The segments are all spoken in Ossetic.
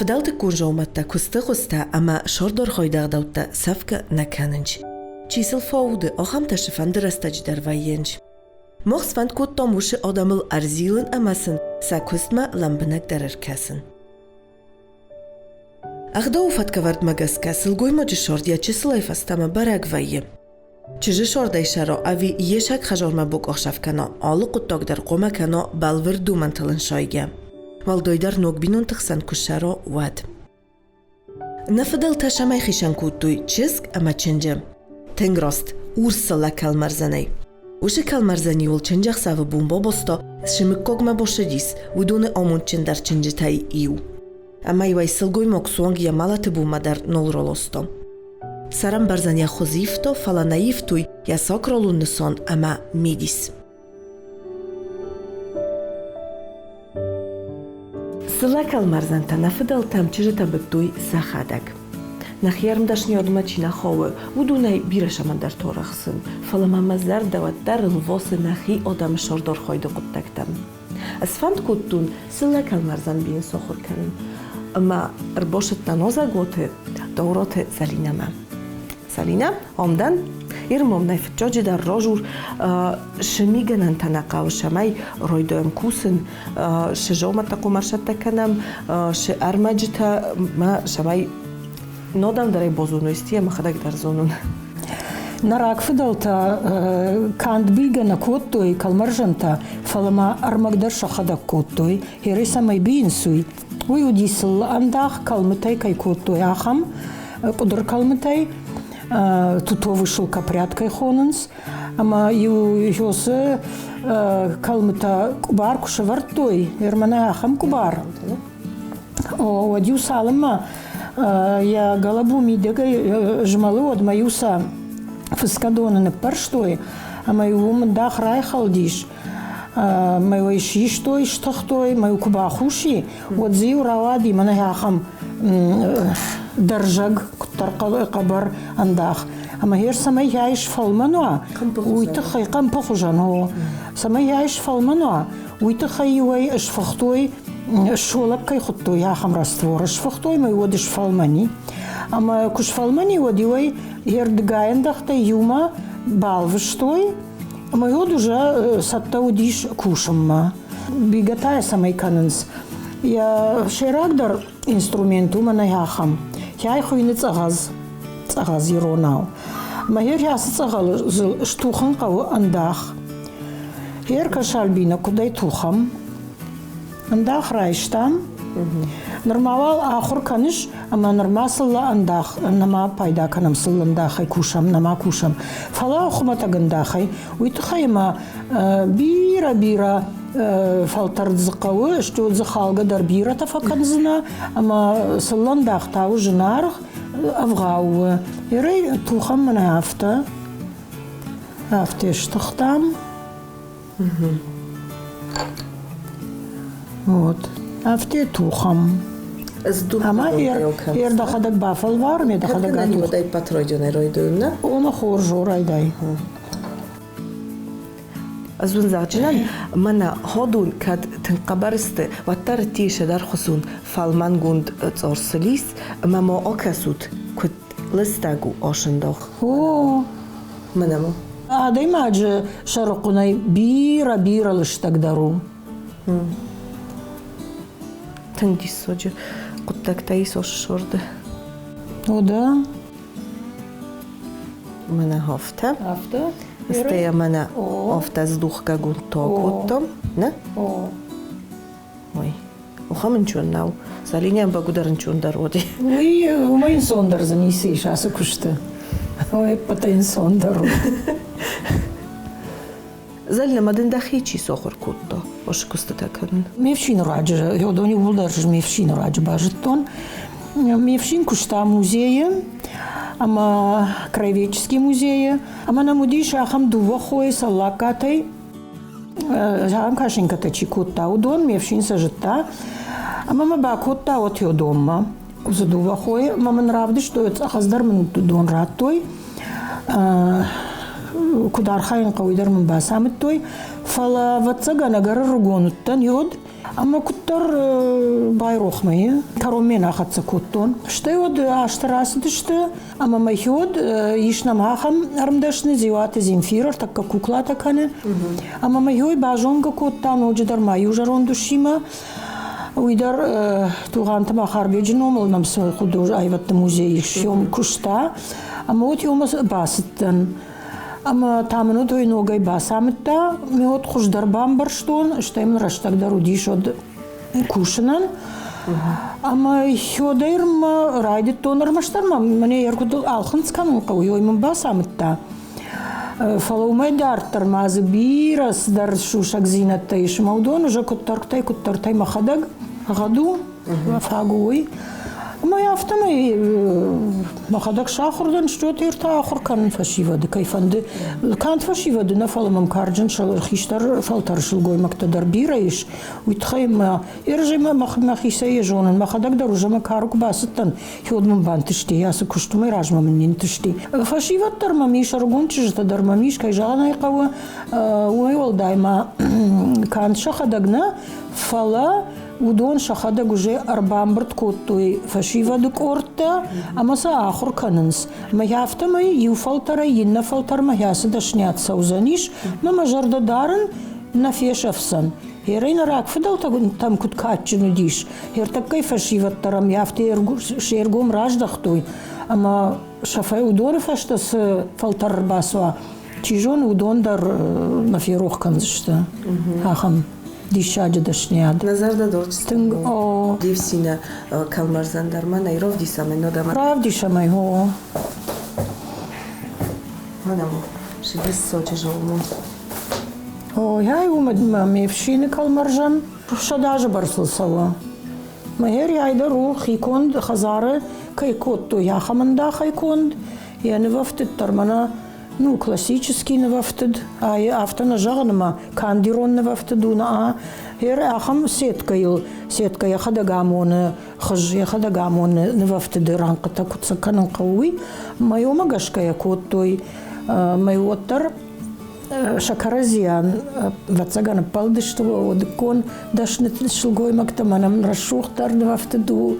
Фыдӕлтыккон дзаумӕттӕ, куысты хуызтӕ ӕмӕ сордорхойды ӕгъдӕуттӕ сӕфгӕ нӕ кӕнынц. Чи сыл фӕуды, ахӕмтӕ цыфӕнды рӕстӕджы дӕр вӕййынц. Мах сфӕнд кодтам уыцы адӕмыл ӕрзилын ӕмӕ сын сӕ куыстмӕ лӕмбынӕгдӕр ӕркӕсын. Ӕгъдауы фӕткӕвӕрдмӕ гӕсгӕ сылгоймаджы сорд йӕ чысылӕй фӕстӕмӕ бӕрӕг вӕййы. Чызджы сордӕй сӕро ӕви йе саг хӕзормӕ бокъохсӕв кӕна, алы хъуыддаг дӕр хъуамӕ кӕна бӕлвырд домӕнтыл ӕнцайгӕ. Уӕлдайдӕр ног бинонты хсӕн куы сӕро, уӕд. Нӕ фыдӕлтӕ цӕмӕй хицӕн кодтой чызг ӕмӕ чынджы? Тынг раст, урс цыллӕ кӕлмӕрзӕнӕй. Уыцы кӕлмӕрзӕн-иу ыл чынджӕхсӕвы бон бабаста, цы мыггагмӕ басыдис, уыдоны амондджындӕр чынджытӕй иу. Ӕмӕ-иу ӕй сылгоймаг суанг йӕ мӕлӕты бонмӕ дӕр нал раласта. Сӕрӕмбӕрзӕн йӕ хуыз ивта, фӕлӕ нӕ ивтой йӕ сакралон нысан ӕмӕ мидис. Цыллӕ кӕлмӕрзӕнтӕ нӕ фыдӕлтӕм чызджытӕ быдтой сӕхӕдӕг. Нӕхи ӕрмдӕсныйадмӕ чи нӕ хауы, уыдонӕй бирӕ цӕмӕндӕрты арӕхсын, фӕлӕ ма мӕ зӕрдӕ уӕддӕр ӕлвасы нӕхи адӕмы сӕрдархайды хъуыддӕгтӕм. Сфӕнд кодтон цыллӕ кӕлмӕрзӕн бийын сахуыр кӕнын ӕмӕ ӕрбасыдтӕн Озӕготы Дауыраты Зӕлинӕмӕ. Зӕлинӕ, ам дӕн. Ирмом нӕ фыццаджыдӕр разур цы мигӕнӕнтӕ нӕ хъӕуы, цӕмӕй райдайӕм кусын, цы дзаумӕттӕ хъуамӕ сцӕттӕ кӕнӕм, цы ӕрмӕджытӕ ма цӕмӕй нодӕм дӕр ӕй базоной, ӕмӕ мӕхӕдӕг дӕр зонун. Нӕ рагфыдӕлтӕ канд бийгӕ нӕ кодтой кӕлмӕрзӕнтӕ, фӕлӕ ма ӕрмӕг дӕр сӕхӕдӕг кодтой. Херӕй цӕмӕй бийынц, уый. Уый уыди сыл ӕндах кӕлмытӕй кӕй кодтой, ахӕм къуыдыр кӕлмытӕй, тутовый шелкопряд кӕй хонынц. Ӕмӕ иу уыцы кӕлмытӕ къуыбар куы сӕвӕрдтой, Ерманӕ ахӕм къуыбар, уӕд-иу цалынмӕ йӕ гӕлӕбу мидӕгӕй змӕлы, уӕдмӕ-иу сӕ фыцгӕ доны ныппӕрстой, ӕмӕ-иу уым ӕндах райхӕлдис. Мӕ уый систой, стыхтой, мӕ куы бахус и, уӕд дзы-иу рауади мӕнӕ ахӕм дӕрзӕг, куыддӕр хъӕбӕр ӕндах. Ӕмӕ гъер цӕмӕй йӕ сфӕлмӕн уа, уый тыххӕй хъӕмпы хуызӕн у. Цӕмӕй йӕ сфӕлмӕн уа, уый тыххӕй-иу ӕй сфыхтой, солӕг кӕй хуыдтой, ахӕм раствор сфыхтой ӕмӕ уӕд сфӕлмӕн и. Ӕмӕ куы сфӕлмӕн и, уӕд-иу ӕй йе рдыгӕй ӕндӕхтӕй иумӕ балвыстой, ӕмӕ уӕд уже цӕттӕ уыдис кусынмӕ. Бигӕтӕ цӕмӕй кӕнынц. Йӕ сӕйрагдӕр инструмент у мӕнӕ ахӕм. Хӕй хуыйны цъӕгъӕдз, цъӕгъӕдз иронау. Мӕ йӕ ацы цъӕгъӕлы стухын хъӕуы ӕндах. Ӕркӕс, Альбина, куыдӕй тухӕм? Ӕндах райстам. Нырма уал ахуыр кӕныс, ӕмӕ нырма цыллӕ ӕндах, нӕма пайда кӕнӕм цыллӕ ӕндахӕй кусӕм, нӕма кусӕм. Фӕлӕ хуымӕтӕг ӕндахӕй, уый тыххӕй ӕмӕ бирӕ-бирӕ фӕлтӕрд дзы хъӕуы, стӕй дзы халгӕ дӕр бирӕтӕ фӕкӕндзынӕ, ӕмӕ цыллӕ ӕндах та у зынаргъ, ӕвгъау у. Ерӕй тухӕм мӕнӕ афтӕ. Афтӕ стыхтам. Вот. Афтӕ тухӕм. Ӕмӕ ер дӕхӕдӕг бафӕлвар, ме дӕхӕдӕг атух. Ома хорз у, райдай. Ӕз уын зӕгъджынӕн, мӕнӕ ходун кӕд тынг хъӕбӕр сты, уӕддӕр тисы дӕр хуызун фӕлмӕнгонд цъорсылис ӕмӕ ма акӕсут, куыд лыстӕг у асындох. О, Мӕнӕ ма. Адӕймаджы сӕрыхъуынӕй бирӕ-бирӕ лыстӕгдӕр у. Тынг диссаджы хъуыддӕгтӕ ис Оссорды. О да. Мӕнӕ афтӕ. Афтӕ? Стӕй мӕнӕ афтӕ здухгӕгонд то кодтам, нӕ? О. Ой, Ахӕм ӕнцон нӕу. Залинӕ бӕгуыдӕр ӕнцондӕр уыди. Уый уымӕй ӕнцондӕр дзы ницы ис ацы куысты. Ой, ӕппӕтӕй ӕнцондӕр у. Зӕлинӕ, ма дын дӕхи чи сахуыр кодта уыцы куыстытӕ кӕнын? Ме фсины раджы, уыдон иууылдӕр ме фсины раджы базыдтон. Ме фсин куыста музейы ӕмӕ краеведческий музейы. Ӕмӕ нӕм уыдис ахӕм дыууӕ хойы Цӕллагкатӕй. Ахӕм кашинкӕтӕ чи кодта, уыдон ме фсин сӕ зыдта. Ӕмӕ мӕ бакодта Отеодоммӕ. Уыцы дыууӕ хойы ӕмӕ мын равдыстой, цъӕхӕдз дӕр мын дон радтой. Куыд архайын хъӕуы, дӕр мын бацамыдтой. Фӕлӕ, ӕвӕццӕгӕн, ӕгӕр ӕрыгон уыдтӕн йод, ӕмӕ куыддӕр байрох мӕ, кӕронмӕ нӕ ахӕццӕ кодтон. Стӕй уӕд азтӕ рацыдысты, ӕмӕ мӕ хиод ис нӕм ахӕм ӕрмдӕсны Дзиуаты Земфир, ӕртӕккӕ куклатӕ кӕны. Ӕмӕ мӕ хиой базонгӕ кодта ноджыдӕр ма иу зӕронд усимӕ. Уый дӕр Тугъанты Махарбеджы номыл нӕм цы художаивӕдты музей ис, уым куыста. Ӕмӕ вот иумӕ бацыдтӕн. Ӕмӕ та мын уыд уый ногӕй бацамыдта, ме уӕд хуыздӕр бамбӕрстон, стӕй мын рӕстӕг дӕр уыдис уӕд кусынӕн. Ӕмӕ уӕдӕй мӕ райдыдтон, ӕрмӕстдӕр ма мӕнӕ йӕ куыд ӕлхынцъ кӕнын хъӕуы, уый мын бацамыдта. Фӕлӕ уымӕй дарддӕр ма дзы бирӕ цыдӕр сусӕгдзинӕдтӕ ис, ӕмӕ уыдон уже куыддӕртӕй-куыддӕртӕй мӕхӕдӕг гъӕд у, фаг у уый. Ӕмӕ афтӕмӕй мӕхӕдӕг сахуыр дӕн, стӕй ӕртӕ ахуыр кӕнын фӕсивӕды, кӕй фӕнды. Канд фӕсивӕды нӕ, фӕлӕ мӕм карджын хистӕр фӕлтӕр сылгоймӕгтӕ дӕр бирӕ ис. Уый тыххӕй мӕ ерызӕй мӕхицӕй йӕ зонын. Мӕхӕдӕг дӕр уже мӕ кары куы бацыдтӕн, уӕд мын бантысти, ацы куыст уымӕй размӕ мын не нтысти. Фӕсивӕд дӕр мӕм ис, ӕрыгон чызджытӕ дӕр мӕм ис, кӕй зӕгъын ӕй хъӕуы, уымӕй уӕлдай ма канд сӕхӕдӕг нӕ, фӕлӕ уыдон сӕхӕдӕг уже ӕрбамбырд кодтой фӕсивӕды къордтӕ ӕмӕ сӕ ахуыр кӕнынц. Мӕ афтӕмӕй иу фӕлтӕрӕй иннӕ фӕлтӕрмӕ ацы дӕсниад цӕудзӕнис, мӕ мӕ зӕрдӕ дарын нӕ фесӕфдзӕн. Ерӕй нӕ рагфыдӕлтӕм куыд кадджын уыдис, ӕртӕккӕй фӕсивӕд дӕр ӕм афтӕ се ргом раздӕхтой, ӕмӕ сӕ уыдоны фӕстӕ цы фӕлтӕр ӕрбацуа, чи зоны, уыдон дӕр нӕ ферох кӕндзысты ахӕм диссаджы дӕсниад. Нӕ зӕрдӕ Тынг о. Дивсинӕ кӕлмӕрзӕн дӕр ма нӕй равдисӕм ӕй нодӕмӕ. Равдисӕм ӕй, о. Манам шидиссочы жолму. Ой, ай у ме фсины кӕлмӕрзӕн 100 азы бӕрцыл цӕуы. Мӕ дӕр у хиконд хӕдзары кӕй кодтой, ахӕм ӕндахӕй конд. Йӕ нывӕфтыд дӕр мӕнӕ ну, классический нывӕфтыд, ай афтӕ нӕ зӕгъын ӕмӕ канд ирон нывӕфтыд у, нӕ, ахӕм сеткӕйыл, сеткӕ йӕхӕдӕг амоны хыз, йӕхӕдӕг амоны нывӕфтыды рӕнхъытӕ куыд сӕ кӕнын хъӕуы, уый. Мӕ уымӕ гӕсгӕ йӕ кодтой. Мӕ уӕддӕр сӕ кӕрӕдзийӕн, ӕвӕццӕгӕн, ӕппӕлдысты уӕдыккон дӕсны сылгоймӕгтӕ, мӕнӕн рӕсугъддӕр нывӕфтыд у,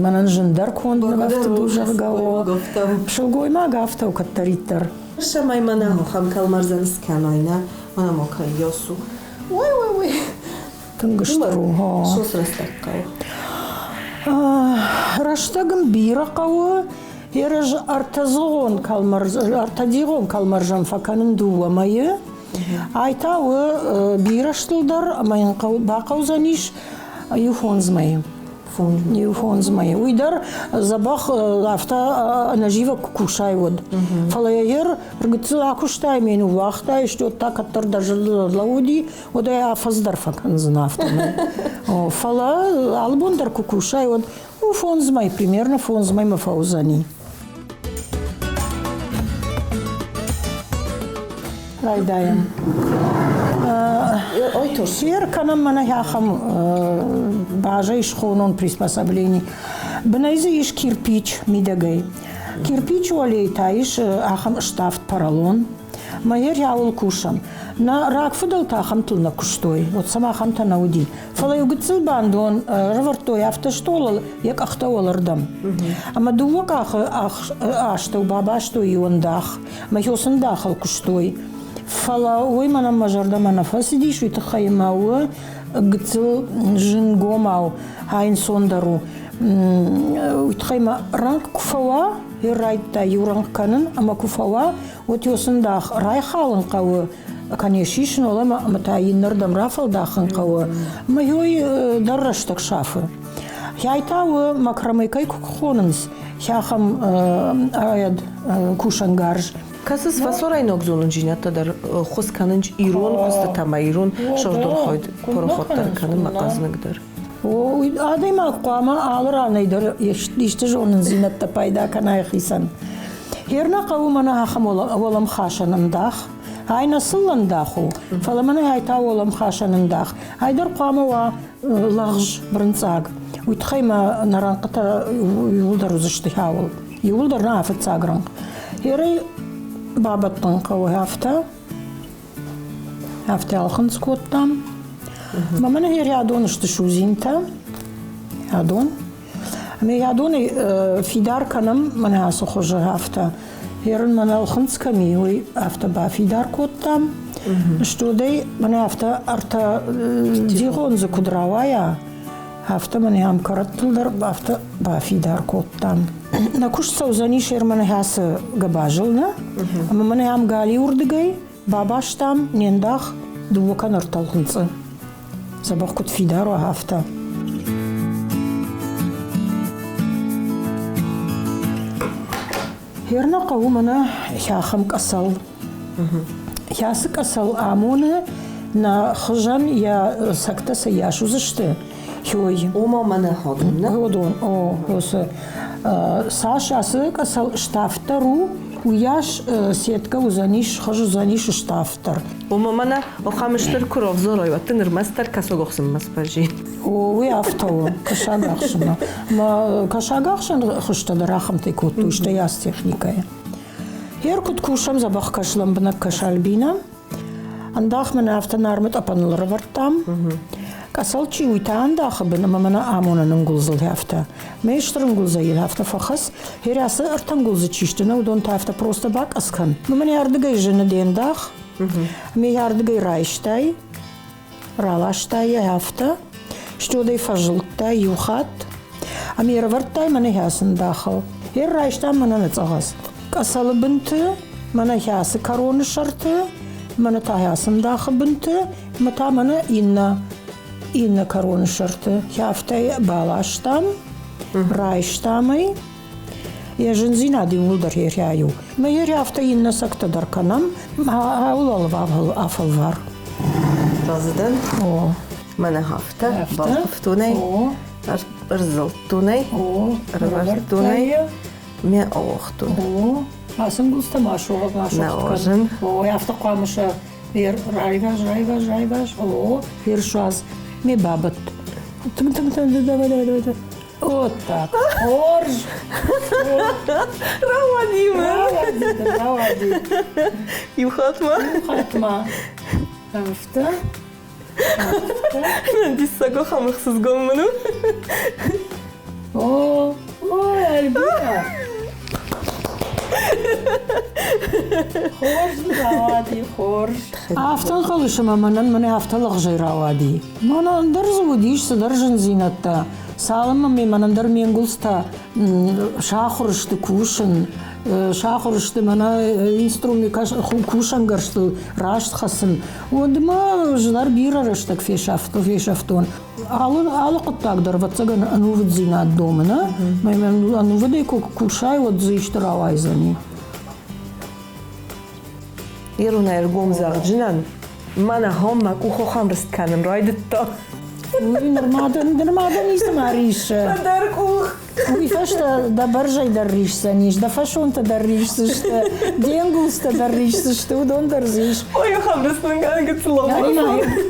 мӕнӕн зындӕр конд нывӕфтыд у, зӕгъгӕ, Сылгоймаг афтӕ у кӕддӕриддӕр. Цӕмӕй мӕнӕ ахӕм кӕлмӕрзӕн скӕной, нӕ? Мӕнӕ мо кӕй ёсу. Ой, ой, ой. Тынг стыр у. Сос рӕстӕг хъӕуы. Рӕстӕг ын бирӕ хъӕуы. Ерыз ӕртӕдигъон кӕлмӕрзӕн фӕкӕнын дыууӕ мӕйы. Ай та у бирӕ стылдӕр ӕмӕ йын бахъӕудзӕнис иу фондз мӕйы. Иу фондз мӕйы. Уый дӕр дзӕбӕх афтӕ ӕнӕзивӕг куы кусай, уӕд. Фӕлӕ йӕ ер гыццыл акуыстай ме ныууагътай, стӕй та кӕддӕр дӕ зӕрдыл ӕрлӕууыди, уӕд ӕй афӕдз дӕр фӕкӕндзынӕ афтӕмӕй. Фӕлӕ алы бон дӕр куы кусай, уӕд ну, фондз мӕй, примерно фондз мӕймӕ фӕуыдзӕни. Райдайӕм. Сер кӕнӕм мӕнӕ ахӕм базӕй схонон приспособлени. Бынӕй дзы ис кирпич мидӕгӕй. Кирпич уӕлейы та ис ахӕм ставд поролон. Мӕ ерӕуыл кусӕм. Нӕ рагфыдӕлтӕ ахӕмтыл нӕ куыстой, уӕд сӕм ахӕмтӕ нӕ уыди. Фӕлӕ иу гыццыл бандон ӕрӕвӕрдтой афтӕ стъолыл йӕ къӕхтӕ уӕлӕрдӕм. Ӕмӕ дыууӕ къахы астӕу бабастой иу ӕндах. Мӕ хёсындахыл куыстой. Фӕлӕ уый мӕнӕн мӕ зӕрдӕмӕ нӕ фӕцыдис, уый тыххӕй мӕ у гыццыл зынгомау, ӕнцондӕр у. Уый тыххӕй мӕ рӕнхъ куы фӕуа, райдыдта иу рӕнхъ кӕнын, ӕмӕ куы фӕуа, уӕд хёсындах райхалын хъӕуы, кӕне сисын ӕмӕ ӕмӕ та иннӕрдӕм рафӕлдахын хъӕуы. Мӕ ёй дӕр рӕстӕг сафы. Хӕй та у макраме кӕй куы хонынц, ахӕм кусӕнгарз. Кӕсыс, фӕсарӕйнаг зонындзинӕдтӕ дӕр хуыз кӕнынц ирон куыстытӕ ӕмӕ ирон сӕрдорхойд парахатдӕр кӕнынмӕ хъӕзныгдӕр. Адӕймаг хъуамӕ алы ранӕй дӕр исты зонындзинӕдтӕ пайда кӕна йӕхицӕн. Херна хъӕуы мӕнӕ ахӕм уӕлӕмхасӕн ӕндах. Ай нӕ сыл ӕндах у, фӕлӕ мӕнӕ ай та уӕлӕмхасӕн ӕндах. Ай дӕр хъуамӕ уа лӕгъз бырынцъаг. Уый тыххӕй ма нӕ рӕнхъытӕ иууылдӕр уыдзысты хауыл. Иууылдӕр нӕ фыццаг рӕнхъ. Ерӕй Бабӕттын хъӕуы афтӕ. Афтӕ ӕлхынцъ кодтам. Мӕ мӕнӕ рядон сты судзинтӕ. Адон. Ӕмӕ адонӕй фидар кӕнӕм мӕнӕ ацы хуызы афтӕ. Ерын мӕнӕ ӕлхынцъ кӕм и, уый афтӕ бафидар кодтам. Стодӕй мӕнӕ афтӕ ӕртӕ дигъон дзы куыд рауайа, афтӕ мӕнӕ ам кӕрӕттыл дӕр афтӕ бафидар кодтам. Нӕ куыст цӕудзӕнис мӕнӕ ацы гӕбазыл, нӕ? Ӕмӕ мӕнӕ ам галиуырдыгӕй бабастам не ндах дыууӕ кӕнӕ ӕртӕ ӕлхынцъы. Дзӕбӕх куыд фидар уа, афтӕ. Херна хъӕуы мӕнӕ ахӕм къӕцӕл. Ацы къӕцӕл амоны нӕ хызӕн йӕ цӕгтӕ цӕйас уыдзысты, ой. Ома мӕнӕ ходон, нӕ? Ходон, о, уыцы. Цас ацы къӕцӕл ставддӕр у, уыйас сеткӕ уыдзӕнис, хыз уыдзӕнис ставддӕр. Ома мӕнӕ ахӕм стыр куы равзарай, уӕд дын ӕрмӕстдӕр кӕсагахсынмӕ сбӕззи. О, уый афтӕ у, кӕсагахсынмӕ. Мӕ кӕсагахсӕн хызтӕ дӕр ахӕмтӕй кодтой, стӕй ацы техникӕйы. Ер куыд кусӕм, дзӕбӕх кӕс, лӕмбынӕг кӕс Альбинӕ. Ӕндах мӕнӕ афтӕ нармы тъӕпӕныл ӕрӕвӕрдтам. Къӕцӕл чи уый та ӕндахы бын ӕмӕ мӕнӕ амонӕн ӕнгуылдзыл афтӕ. Мӕ стыр ӕнгуылдзӕй афтӕ фӕхӕц, хер ацы ӕртӕ ӕнгуылдзы чи сты, нӕ уыдон та афтӕ просто бакъӕдз кӕн. Мӕнӕ ардыгӕй зыны де ндах, ме ардыгӕй райстай, раластай йӕ афтӕ, стӕй фӕзылдтай иу хатт, ӕмӕ ӕрӕвӕрдтай мӕнӕ хӕцы ндахыл. Ер райста мӕнӕ ныцъӕгъӕц. Къӕцӕлы бынты, мӕнӕ хӕцы кӕроны сӕрты, мӕнӕ та хӕцы ндахы бынты, ӕмӕ та мӕнӕ иннӕ иннӕ кӕроны сӕрты. Хӕфтӕй баластам, райстам ӕй. Йӕ зындзинад иууылдӕр ерӕй у. Мӕ ерӕ афтӕ иннӕ цӕгтӕ дӕр кӕнӕм, ауыл афӕлвар. Разы дӕн? О. Мӕнӕ афтӕ, балхъывтонӕй, ӕрзылдтонӕй, ӕрӕвӕрдтонӕй, ме ауагътон. О, ацы ӕнгуылдзтӕ ма сугъӕг ма сугъд О, афтӕ хъуамӕ сӕ райваз, райваз, райваз, о, ферсуадз, ме бабӕтт. Тынг, тынг, тынг, давай, давай, давай. Вот так. Хорз. Рауади мӕ. Рауади, рауади. Иу хатт ма. Иу хатт ма. Афтӕ. Диссаг ахӕм ӕхсызгон мын у. О, ой, Альбина. Хорз рауади, хорз. Афтӕ ӕнхъӕлыс ӕмӕ мӕнӕн мӕнӕ афтӕ лӕгъзӕй рауади. Мӕнӕ ӕндӕр дзы уыдис цыдӕр зындзинӕдтӕ. Цалынмӕ ме мӕнӕн дӕр ме нгуылдзтӕ сахуыр сты кусын, сахуыр сты мӕнӕ инструмент кусӕнгӕрзтыл раст хӕцын, уӕдмӕ зынар бирӕ рӕстӕг фесӕфтон. Алы, алы хъуыддаг дӕр, ӕвӕццӕгӕн, ӕнувыддзинад домы, нӕ? Ӕнувыдӕй куы кусай, уӕд дзы исты рауайдзӕни. Ирон ӕргом зӕгъджынӕн мӕнӕ хом мӕ къухохӕмрыст кӕнын райдыдта. Уый нырма дын нырма дӕ ницыма риссы. Дӕр къух. Уый фӕстӕ дӕ бӕрзӕй дӕр рисдзӕнис, дӕ фӕсонтӕ дӕр рисдзысты, де нгуылдзтӕ дӕр рисдзысты, уыдон дӕр дзы ис. Ой, хӕмрыст мын гыццыл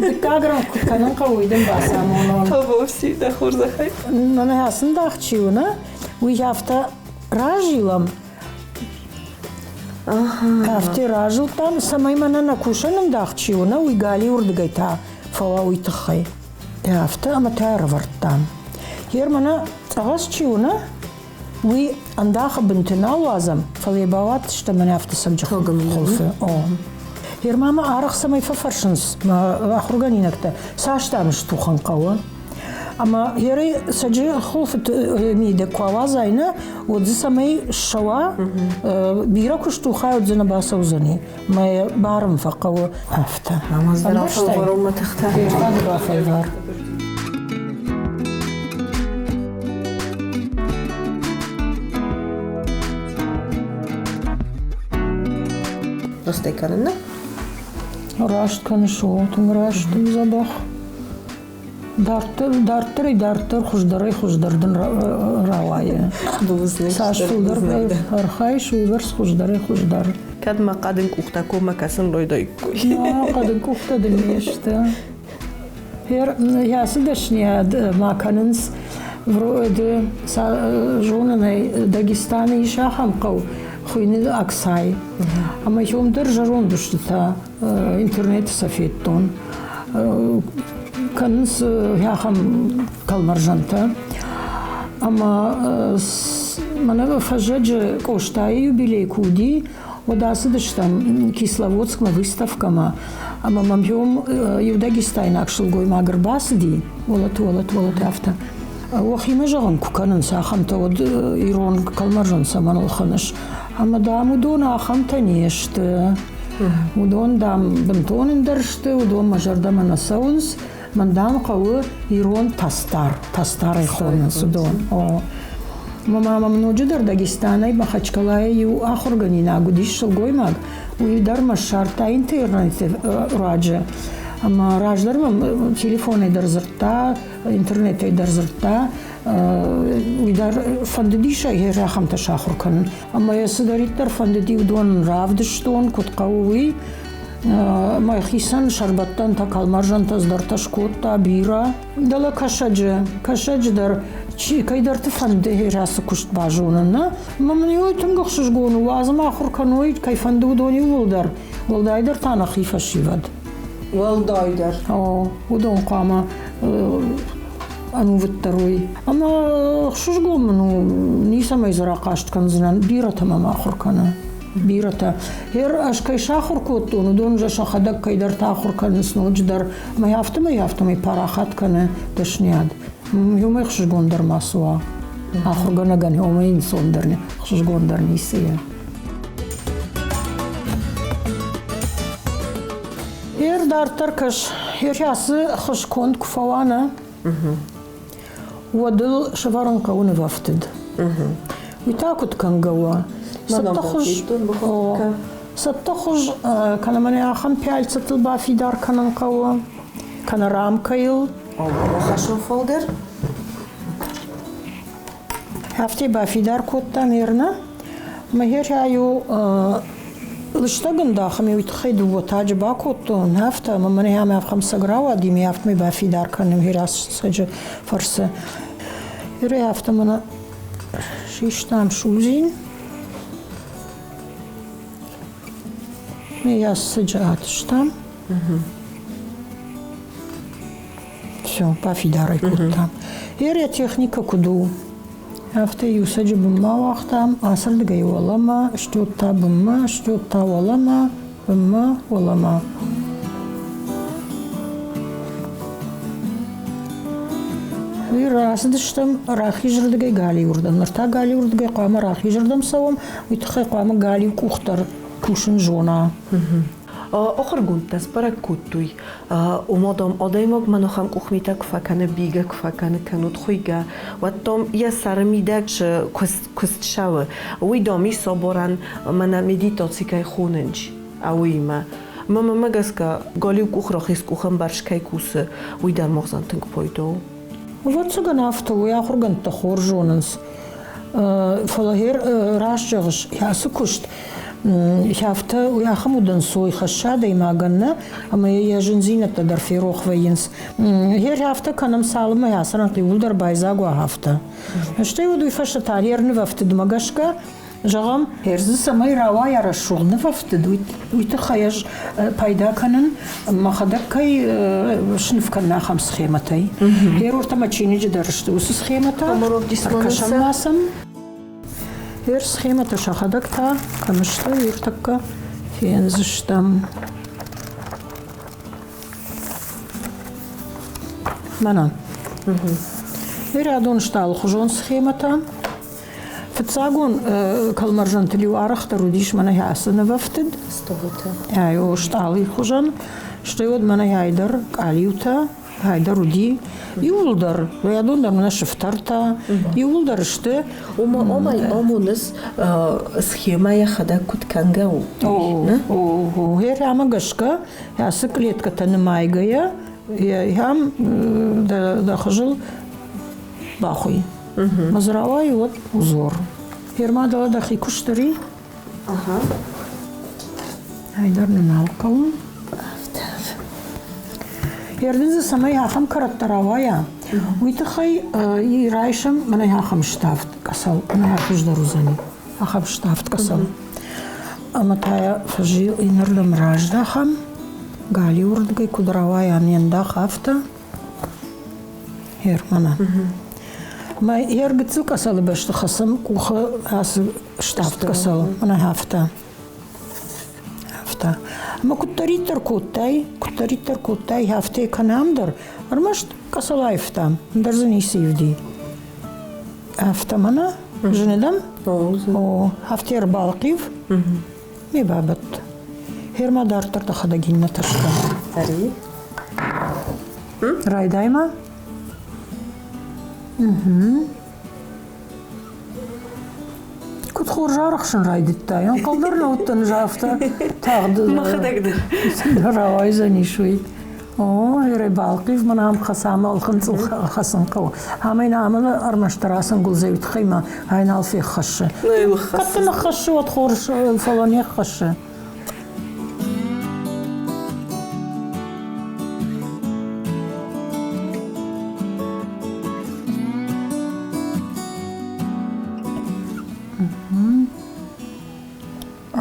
Дыккаг ран куыд кӕнын хъӕуы, уый дын бацамонон. Табуафси, дӕ хорзӕхӕй. Мӕнӕ ацы ндах чи у, нӕ? Уый афтӕ разилӕм, Афтӕ разылдтам, цӕмӕй мӕнӕ нӕ кусӕн ӕндах чи у, нӕ уый галиуырдыгӕй та фӕуа уый тыххӕй. Афтӕ ӕмӕ та ӕрӕвӕрдтам. Гъер мӕнӕ цъӕгъӕс чи у, нӕ, уый ӕндахы бынты нал уадзӕм, фӕлӕ йӕ бауадздзыстӕм мӕнӕ афтӕ цӕвджы хуылфы. О. Гъер ма мӕ арӕх цӕмӕй фӕфӕрсынц мӕ ахуыргӕнинӕгтӕ, цас дам стухын хъӕуы? Ӕмӕ ерӕй сӕджы хуылфы мидӕг куы ауадзай, нӕ, уӕд дзы цӕмӕй ссӕуа, бирӕ куыст у, хай уӕд дзы нӕ бацӕудзӕни. Мӕ барын фӕхъӕуы афтӕ. Ӕмбӕрстай? тыхтӕ. Бафӕлвар. Растӕй кӕнын, нӕ? Раст кӕныс, о, тынг раст, тынг дзӕбӕх. Дарддӕр, дарддӕрӕй дарддӕр хуыздӕрӕй хуыздӕр дын рауайы. Бузныг. Цас фылдӕр архайыс, уыйбӕрц хуыздӕрӕй хуыздӕр. Кӕд мӕ хъӕдын къухтӕ коммӕ кӕсын райдаиккой. Хъӕдын къухтӕ дын не сты. Ацы дӕсныйад ма кӕнынц вроде зонын ӕй, Дагестаны ис ахӕм хъӕу. Хуыйны Аксай. Ӕмӕ уым дӕр зӕронд устытӕ интернеты сӕ федтон. Кӕнынц ахӕм кӕлмӕрзӕнтӕ. Ӕмӕ мӕнӕ фӕззӕджы Къостайы юбилей куы уыди, уӕд ацыдыстӕм Кисловодскмӕ выставкӕмӕ, ӕмӕ мӕм уым иу дагестайнаг сылгоймаг ӕрбацыди, уӕлӕт, уӕлӕт, уӕлӕт афтӕ. Уӕхимӕ зӕгъын куы кӕнынц ахӕмтӕ, уӕд ирон кӕлмӕрзӕн цӕмӕн ӕлхӕныс? Ӕмӕ, дам, уыдон ахӕмтӕ не сты. Уыдон, дам, бынтон ӕндӕр сты, уыдон мӕ зӕрдӕмӕ нӕ цӕуынц. Мӕн, дам, хъӕуы ирон тастар, тастарӕй хонынц уыдон. О. Мӕ мамӕ ноджыдӕр Дагестанӕй Махачкалайӕ иу ахуыргӕнинаг уыдис сылгоймаг, уый дӕр мӕ ссардта интернеты руаджы. Ӕмӕ раздӕр мӕм телефонӕй дӕр дзырдта, интернетӕй дӕр дзырдта, уый дӕр фӕндыдис ӕй ахӕмтӕ сахуыр кӕнын. Ӕмӕ йӕ цыдӕриддӕр фӕндыди, уыдон равдыстон, куыд хъӕуы, уый. Мӕхицӕн сӕрбӕттӕнтӕ, кӕлмӕрзӕнтӕ цыдӕртӕ скодта бирӕ. Дӕлӕ кӕсӕджы, кӕсӕджы дӕр чи кӕйдӕрты фӕнды ацы куыст базонын, нӕ? Ӕмӕ мын уый тынг ӕхсызгон у, уадз ӕмӕ ахуыр кӕной, кӕй фӕнды, уыдон иууылдӕр. Уӕлдайдӕр та нӕхи фӕсивӕд. Уӕлдайдӕр. О, уыдон хъуамӕ ӕнувыддӕр уой. Ӕмӕ ӕхсызгон мын у, ницӕмӕй дзы рахъаст кӕндзынӕн, бирӕтӕ мӕм ахуыр кӕны. Бирӕтӕ. Гъер ӕз кӕй сахуыр кодтон, уыдон же сӕхӕдӕг кӕйдӕртӕ ахуыр кӕнынц ноджыдӕр. Ӕмӕ афтӕмӕй афтӕмӕй парахат кӕны дӕсныйад. Уымӕй ӕхсызгондӕр ма цы уа. Ахуыргӕнӕгӕн уымӕй ӕнцондӕр, ӕхсызгондӕр ницы и. Ер дарддӕр кӕс, ер ацы хуыз конд куы фӕуа, нӕ, уӕд ыл сӕвӕрын хъӕуы нывӕфтыд. Уый та куыд кӕнгӕ у? Цӕттӕ хуыз кӕнӕ мӕнӕ ахӕм пяльцӕтыл бафидар кӕнын хъӕуы, кӕнӕ рамкӕйыл. Хӕссон фылдӕр. Афтӕ бафидар кодта Мирна. Мӕхерӕ-иу лыстӕг ӕндах ӕмӕ уый тыххӕй дыууӕ таджы бакодтон, афтӕ ӕмӕ мӕнӕ ам ахӕм цӕг рауади, ӕмӕ афтӕмӕй бафидар кӕнӕм хирӕцӕджы фӕрцы. Ирӕ афтӕ мӕнӕ систам судзин. Ме йӕ сыджы атыстам. Все, бафидар ӕй кодтам. Йӕ техникӕ куыд у, афтӕ иу цӕджы бынмӕ ауагътам, ацырдыгӕй уӕлӕмӕ, стӕй та бынмӕ, стӕй та уӕлӕмӕ, бынмӕ, уӕлӕмӕ. Уый рацыдыстӕм рахизырдыгӕй галиуырдӕм. Ныр та галиуырдыгӕй хъуамӕ рахизырдӕм цӕуӕм, уый тыххӕй хъуамӕ галиу къух дӕр кусын зона. Ахуыргондтӕ сбӕрӕг кодтой, ома, дам, адӕймаг мӕн ахӕм къухмитӕ куы фӕкӕны, бийгӕ куы фӕкӕны, кӕнут хуыйгӕ, уӕд, дам, йӕ сӕры мидӕг цы куыст цӕуы, уый, дам, ис соборӕн мӕнӕ медитаци кӕй хонынц, уыимӕ. Мӕ мӕнмӕ гӕсгӕ, галиу къух рахиз къухӕмбӕрц кӕй кусы, уый дӕр мӕгъзӕн тынг пайда у. Ӕвӕццӕгӕн, афтӕ уый ахуыргӕндтӕ хорз зонынц. Фӕлӕ гъер раст зӕгъыс, ацы куыст афтӕ уый ахӕм удӕнцой хӕссы адӕймагӕн нӕ, ӕмӕ йӕ зындзинӕдтӕ дӕр ферох вӕййынц. Гъер афтӕ кӕнӕм, цалынмӕ ацы рӕнхъ иууылдӕр байдзаг уа, афтӕ. Стӕй уӕд уый фӕстӕ та гъер нывӕфтыдмӕ гӕсгӕ Зӕгъӕм, дзы цӕмӕй рауайа рӕсугъд нывӕфтыд, уый тыххӕй ӕз пайда кӕнын, мӕхӕдӕг кӕй сныв кӕнын, ахӕм схемӕтӕй. Герортӕ мӕ чиныджы дӕр сты уыцы схемӕтӕ. Ӕркӕсӕм ма сӕм. Гер схемӕтӕ сӕхӕдӕг та кӕм сты, уый фендзыстӕм. Мӕнӕ. Рядон сты алыхуызон схемӕтӕ. Фыццагон кӕлмӕрзӕнтыл-иу арӕхдӕр уыдис мӕнӕ ацы нывӕфтыд. Стъолытӕ. Ай, стъалыйы хуызӕн. Стӕй уӕд мӕнӕ айдӕр къалиутӕ, айдӕр уыди. Иууылдӕр, рядон дӕр мӕнӕ сыфтӕртӕ, иууылдӕр сты. Ома, омай амоныс схемӕ йӕхӕдӕг куыд кӕнгӕ у? О, ӕмӕ гӕсгӕ ацы клеткӕтӕ нымайгӕйӕ, йӕм дӕ хызыл бахуый. Мӕ дзы рауайы уӕд узор. Ферма дӕлӕ дӕхи куыстыри. Ага. Айдӕр нын нал хъӕуы. Ердын дзы цӕмӕй ахӕм кӕрӕттӕ рауайа, уый тыххӕй райсӕм мӕнӕ ахӕм ставд къӕцӕл, мӕнӕ хуыздӕр уыдзӕни. ахӕм ставд къӕсӕл. Ӕмӕ та йӕ фӕзил иннӕрдӕм раздахӕм, галиуырдыгӕй куыд рауайа не ндах, афтӕ. Германа. Мӕ йӕ гыццыл къӕсӕлы бӕсты хӕцӕм къухы ацы ставд къӕсӕл, мӕнӕ афтӕ. Афтӕ. Ӕмӕ куыддӕриддӕр кодтай, куыддӕриддӕр кодтай, афтӕ кӕнӕм дӕр, ӕрмӕст къӕсӕл аивтам, ӕндӕр дзы ницы ивди. Афтӕ мӕнӕ зыны дӕм? О, афтӕ ӕрбалхъив, ме бабадт. Гъер ма дарддӕр дӕхӕдӕг иннӕтӕ скӕн. Ӕри. Райдай ма. Куыд хорз арӕхсын райдыдтай, ӕнхъӕл дӕр нӕ уыдтӕн, ӕз афтӕ тагъд Мӕхӕдӕг дӕр. Рауайдзӕнис уый. О, ерӕй балхъив мын ам хӕцамӕ ӕлхынцъыл хӕцын хъӕуы. Амӕй нӕ амӕлы ӕрмӕстдӕр ацы ӕнгуылдзӕй уый тыххӕй ма ай нал феххӕссы. Кӕд дын ӕххӕссы, уӕд хорз, фӕлӕ не ххӕссы.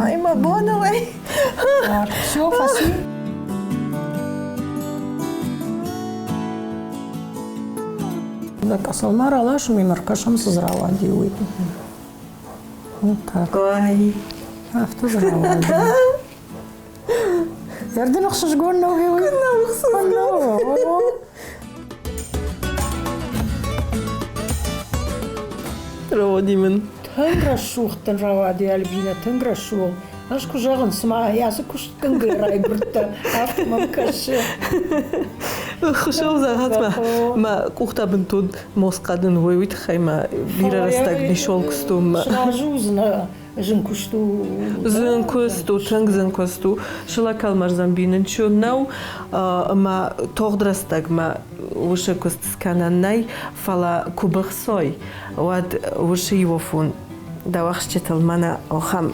Ай, мӕ боныл ӕй. Все, фӕци. Къӕсӕлмӕ раласӕм ӕмӕ ӕркӕсӕм, цы дзы рауади, уый. Вот так. Ой. Афтӕ дзы рауади. Зӕрдын ӕхсызгон нӕу уый? Куыннӕ ӕхсызгон. Рауади мын. Тынг рӕсугъд дын рауади, Альбинӕ, тынг рӕсугъд. Ӕз куы зӕгъын, цыма ацы куыстгӕнгӕ райгуырдтӕ, афтӕ мӕм кӕсы. Хуыцау зӕгъӕд мӕ, мӕ къухтӕ бынтон мосхъӕдын уой, уый тыххӕй мӕ бирӕ рӕстӕг нисол куыстон мӕ. Сразы уыдзынӕ зын куыст у. Зын куыст у, тынг зын куыст у. Сылӕг кӕлмӕрзӕн бинын чу нӕу, ӕмӕ тагъд рӕстӕгмӕ уыцы куыст скӕнӕн нӕй, фӕлӕ куы быхсой, уӕд уыцы иуафон дӕ уӕхсчытыл мӕнӕ ахӕм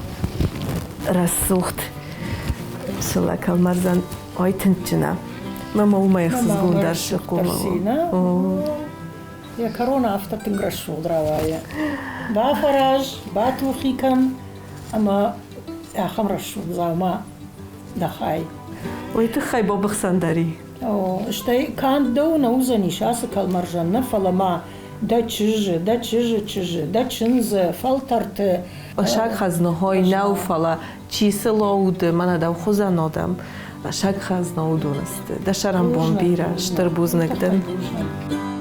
рӕсугъд сылӕг кӕлмӕрзӕн айтындджына. Мӕ ма уымӕй ӕхсызгондӕр схъомыл. Йӕ кӕрон афтӕ тынг рӕсугъд рауайы. Бафӕраз, батухи кӕн ӕмӕ ахӕм рӕсугъд дзаума дӕ хай. Уый тыххӕй бабыхсӕн дӕр и. О, стӕй канд дӕу нӕ уыдзӕнис ацы кӕлмӕрзӕн нӕ, фӕлӕ ма дӕ чызджы, дӕ чызджы чызджы, дӕ чындзы, фӕлтӕрты. Саг хӕзныхой нӕу, фӕлӕ чи цы лӕуды, мӕнӕ дӕу хуызӕн адӕм, саг хӕзна уыдон сты. Дӕ сӕрӕнбон бирӕ, стыр бузныг дын. Бузныг.